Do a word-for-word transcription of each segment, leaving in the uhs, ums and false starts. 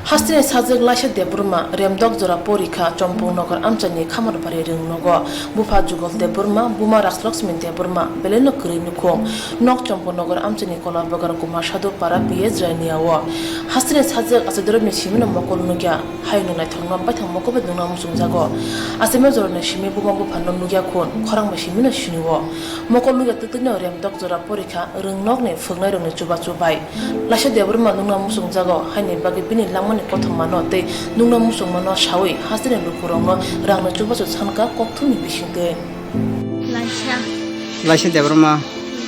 Hasteni sajwk Laisa Debbarma, Remdok jora porikha, Chompong Nogor amchaini Khamarbari Rwngnogo. Bupha Jugol Debbarma, buma Rajlaxmi Debbarma, belaino kwrwi nukhung. Nok Chompong Nogor amchaini Kolabagar Kumar Sadhu Para P S Rainiao. Hasteni sajwk Achaidoromni simino mokol nukya, hayungni naithokno baithang mokol bai nungna muchungjago. Achaima jorani simi buma buphano nukya khun, khorang bai simino sinio. Mokol nukya twtwino Remdok jora porikha, Rwngnokni phwrwngnairokni chubachu bai. Laisa Debbarma nungna muchungjago, haini bagwi bini langmani kothomano tei nungna muchungmano saui hasteni lukurokno rangni chubachu sanka kokthumni bisingtwi. Laisa. Laisa Debbarma.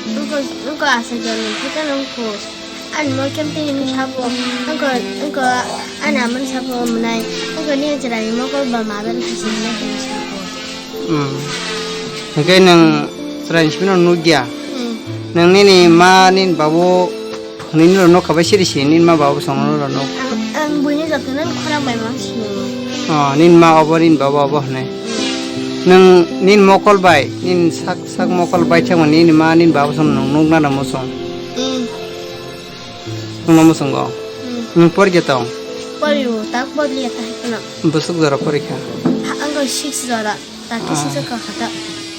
Wngkha, wngkha Achaidoromni phitano wngkha. Ani mokol tei hwnwi sabo, wngkha, wngkha ani amani sabo mwnai, wngkha ni chwraini mokol ba mabel hwnwi sabo. Hmm. Hwnkhe nwng chwraini simi no nukya? Hmm. Nwng nini ma nini babu hwnwi nini rok nukha bai siri si nini ma babu songno nini rok nuk? Ang, ang buini jotono khorang bai mang sini. Oh, nini ma obo nini babu obo hwnwi. Hmm. Nwng nini mokol bai, nini sak sak mokol bai thangmani nini ma nini babu songno nwng nukna na muchung? Hmm. Nwng no muchungo? Hmm. Nwng porikha tong? Poriwo, tak porikha ta hai kheno. Bwswk jora porikha? Ha, ang six jora. Takhe sijak kha kha ta.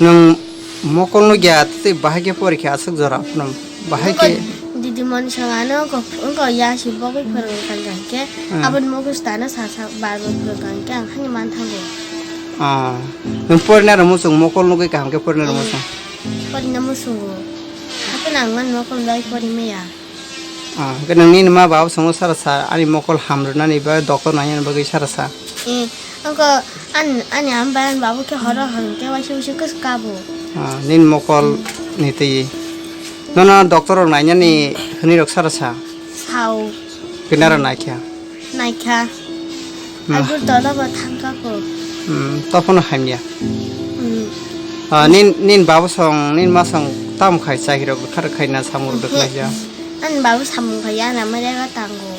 Nwng mokol nukya tei bahai khe porikha aswk jora phano bahai khe. Didi moni song ano ko ko ya si bogwi phwrwng kang kang khe aboni mokol stana sa sa bar bar phwrwng kang khe ang hani man thango. Ah, nwng porina rw muchung mokol nugwi kaham khe porina rw muchung. Porina muchungo. Hape nang man mokol bai pori maya. Ah, hwnkhe nang nini ma babu songno sara sa, ani mokol hamrwnani ba doctor nainani bagwi sara sa. Eh, wngkha an-, ani ama bai ani babu khe horo hor hwnkhe waisa waisa khe kabo. Ah, nini mokol ni twi. Nono doctor rok nainani hwnwi rok sara sa. Sao. Kinara naikha. Naikha. Hmm. Agul tola bo thangkha ko. Hmm, tophano hamya. Hmm. Ah, nin, nin babu song, nin ma song tam khai chahirok khar khai na samung rok khlai ya. Ani babu samung khai ya na mare ga tango.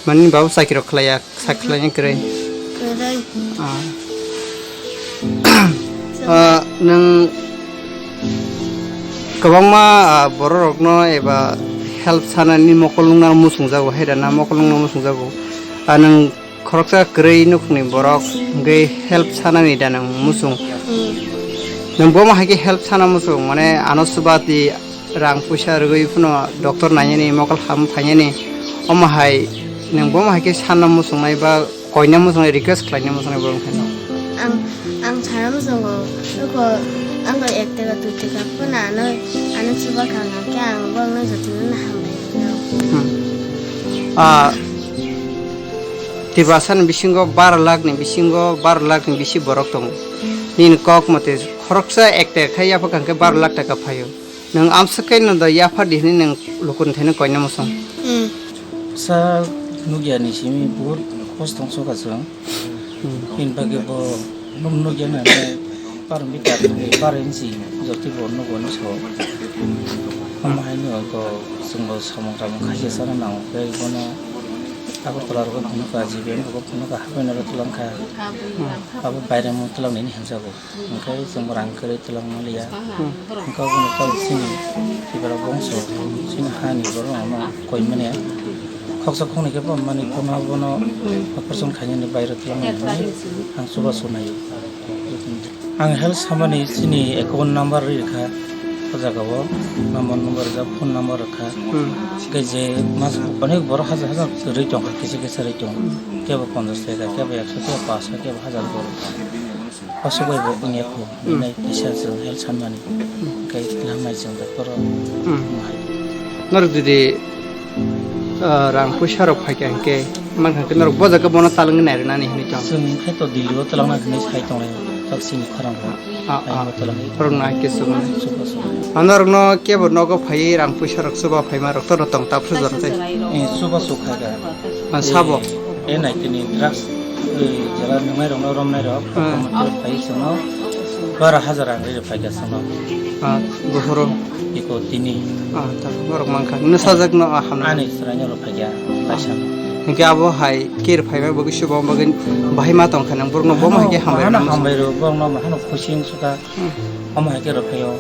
Mani babu chakirok khlai ya, sak khlai ya kwrwi. Kwrwi. Ah. Ah, nwng kwbangma, ah, bororokno eba help sanani mokol nungna muchungjago, hai rana mokol nungna muchungjago. Ah, nwng khoroksa kwrwi nukhungni borok hwnkhe help sanani da nwng muchung? Hmm. Nwng bomo hai khe help sana muchung, mane ano chuba twi rang puisa rwgwi phano doctor nainani mokol ham phainani, omo hai nwng bomo hai khe sanna muchungnai ba koina muchungnai request khlaina muchungnai borok wngkha no? Ang, ang sana muchungo, oko ang bai ek teka dui teka phano ano, ano chuba kha hwnkhe ang borokno jotono hambai rwno. Hmm. Ah, Tiprasani bisingo baro lakh ni bisingo baro lakh ni bisi borok tongo. Nini kok mote khoroksa ek teka khai yapha kha hwnkhe baro lakh taka phaio. Nwng amswk khe no da yapha di hwnwi nwng lukurni thani koina muchung. Hmm. Sa nukya ni simi buhut kosto wng suka chwng. Hmm. Bini bagwi bo nuk nukya na ne par meter ni par inchi joti bo nugo no so. Omo hai no ko chwng bo samung tamung khaisa sana nango tei bono Agartala rogo phunukha, G B M rogo phunukha, haphai no twlang kha. Hmm. Abo baire mung twlang nini hamjago. Hwnkhe chwng rang kwrwi twlang manliya. Hmm. Hwnkhe obono tamo chini Tripura bongso, chini hani borok rok no koi manya. Khoksa khoknwi khe bo mani phone o bono operation khainani bairo twlang mani ang chubachu naio. Ang health samani chini account number rikha, o jaga o number, number rijak, phone number rikha. Hmm. Hwnkhe je mas onek borok hajar hajar rwi tongkha, kisa kisa rwi tongo. Hmm. Kebo ponchash taka, kebo ekso, kebo panchsho, kebo hajar borok. Aswk bai bo wngya kho, hmm, nai kisa chwng health sanmani, hmm, khe tlangnai chwng doctor rok. Hmm. Norok jodi, ah, rang puisa rok phaikha hinkhe, mankha khe norok bo jaga bono talangwi nairwnani hinwi tong. Chwng khe to Delhi o twlangna hinwi sai tonglai, tak chini khorang rok. Ah, ah. Borok nai khe chwng. Chubachu. Ah, norokno kebo nogo phaiwi rang puisa rok chuba phaima rok to tong ta phru jora tei. Eh, chubachu khaikha. Ah, sabo. Eh, eh, nai tini drugs, eh, jela nungnai rokno romnai rok, ah, phai chwngno baro hajar rang rwi phaikha chwngno. Ah, buphuru. Iko tini. Ah, ta borok mankha. Nwsajakno, ah, hamna. Ani chwraino rw phaikha, ah, kaisa. Hinkhe abo hai kir phaibai bagwi chuba bagwi bahai ma tongkha nang borokno bo ma hai khe hambai rwna muchung. Hambai rw, borokno ma hano khuching suka. Hmm. Omo hai khe rw phaio.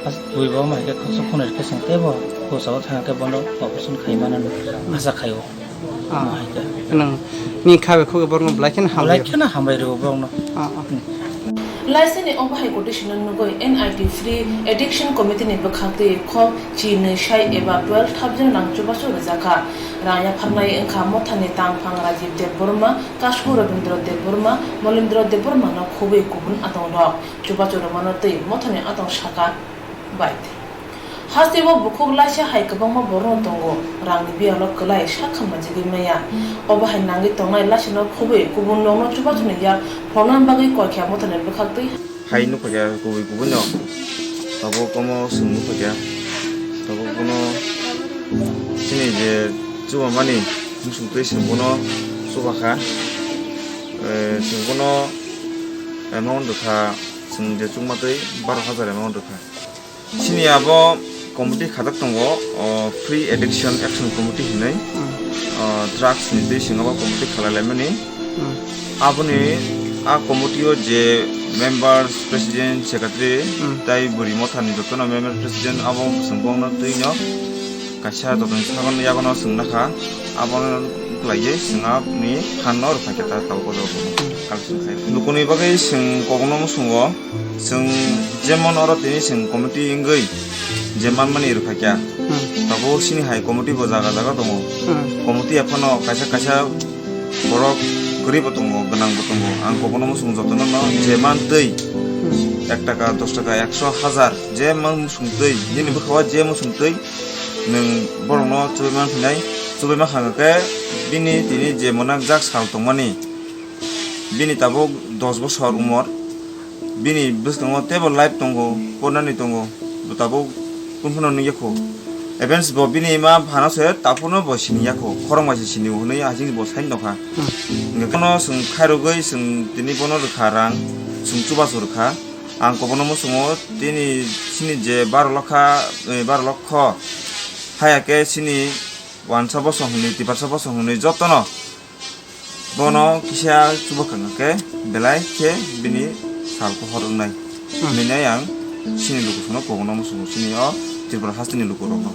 As bui bo omo hai khe khoksa khunui khe chwng teibo bwsao thang khe bono operation khai mano asa khaio. Ah. Omo hai khe. Nwng ni kha bai khuk bai borokno belai kheno hambai. Belai kheno hambai rwo borokno. Ah, ah. Laisani obo hai quotation no nugwi N I T Free Addiction Committee ni bwkhak twi khok chi nwi sai eba twelve thousand rang chubachu rwjakha. Rang yapharnai wngkha Mothani tangphang Rajiv Debbarma, Kasku Rabindra Debbarma, Molindra Debbarma no khobwi kubun atong rok. Chubachu rwmano twi Mothani atong saka bai. Hasteo bukhuk laisa hai kwbangma borokno tongo, rangni biyalo kwlai sak khamna jigwi maya. Obo hai nangwi tongnai laisano khobwi kubun nokno chubachuni yak pholna bagwi koi kha Mothani bwkhak twi. Hai nukha khe kubui kubui no tabuk omo chwng nukha khe tabuk bono chini je chubamani muchung twi chwng bono chubakha, eh, chwng bono amount rwkha chwng je chukma twi baro hajar amount rwkha. Chini abo committee khatak tongo, o, Free Addiction Action Committee hinwi, Hmm. o, drugs ni twi swngo abo committee khalai laimani. Hmm. Aboni a committee o je members, president, secretary, Hmm. tai bwrwi mothani jotono member, president abo chwng bongno twino kaisa jotono sagon yagono chwng nakha, abono kwlaiwi chwng aboni phan no rwphai khe ta tabuk o jotono Hmm. collection khai. Nukuni bagwi chwng kokno muchungo. Chwng jemon oro tini chwng committee wngwi je manmani rwkha kya. Hmm. Tabuk chini hai committee bo jaga jaga tongo. Hmm. Committee aphano kaisa kaisa borok kwrwi bo tongo, gwnang bo tongo. Ang kobono muchung jotono no je man twi Hmm. ek taka, dos taka, ekso, hajar je man muchung twi, nini bwkha o je muchung twi nwng borokno chubai man phinai, chubai man kha khe bini tini je monakjak sal tongmani, bini tabuk dos bosor umor, bini bwskango teibo life tongo, pornani tongo, bo tabuk kunu phano nukya kho. Events bo bini ma phano se taphurno bo sini ya kho, khorang bai se sini hwnwi asing bo sai nokha. Hmm. Hwnkhe bono chwng khairogwi chwng tini bono rwkha rang, chwng chubachu rwkha. Ang kobono muchungo tini chini je baro lokha, eh, baro lokho haya khe chini wansa bosong hwnwi, tiprasa bosong hwnwi jotono bono kisa chubakhang khe belai khe bini sal pohor wngnai. Hmm. Hinwi ang chini lukusono kobono muchungo chini o Tripura hasteni lukurokno.